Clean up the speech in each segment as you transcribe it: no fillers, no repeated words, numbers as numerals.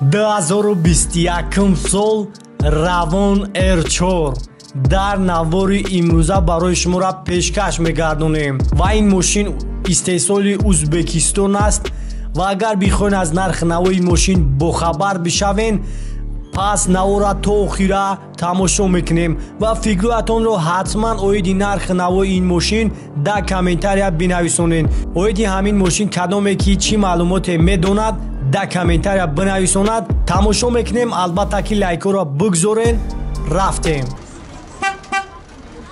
2021 сол Равон R4 дар навори имрӯза барои шуморо пешкаш мегардонем ва ин мошин истеҳсоли Узбекистон аст ва агар бихоҳед аз нархи навои мошин бохабар бишавен, пас навора то охира тамошо мекунем ва фикрҳоятонро ҳатман оиди нархи навои ин мошин дар комментария бинависонед. Оиди ҳамин мошин кадоме ки чӣ маълумоте медонад дар комментария бинависонад. Тамошо мекунем, албатта ки лайкҳоро бигзорен. Рафтем.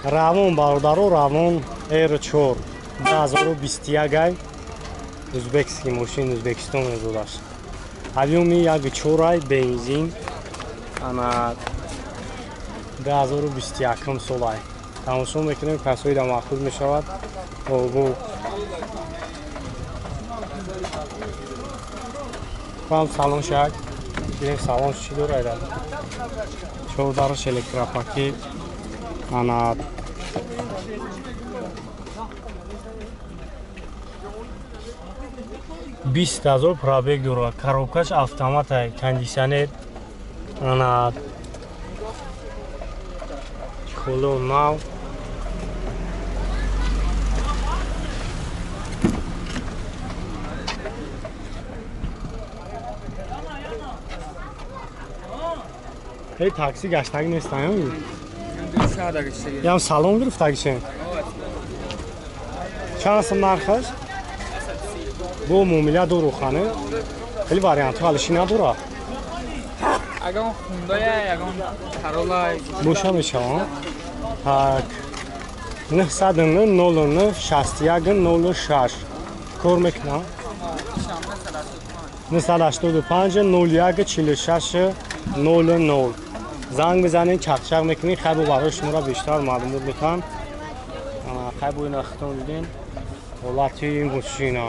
Равон бародаро, Равон R4 2021 узбекский мошин, Узбекистон мезодаш. Объёми 1.4 бензин, ана 2021 солай. Тамошо мекунем, касои да маъқул мешавад. Обу ҳам салон шак. Бинем салон чӣ дорад. Чордараш электропакет. Ана 20,000 пробег дорад. Коробкаш автомат, кондиционер. Ана чехоло нав. Эй, такси гаштагӣ нестам. Ям салон гирифтагишем. Чанд сум нархаш? Бо муомила дору хане. Хеле вариантҳо алиши надорад. Ягон хундая, ягон каролай. Боша мешавад. Так. 909 09 61 06 кор мекунам. 985 01 46 00 занг мезанед, чақчақ мекунед, хайбо барои шуморо бештар маълумот метаҳам. Хайбо ина хитон диден ҳолати мошина.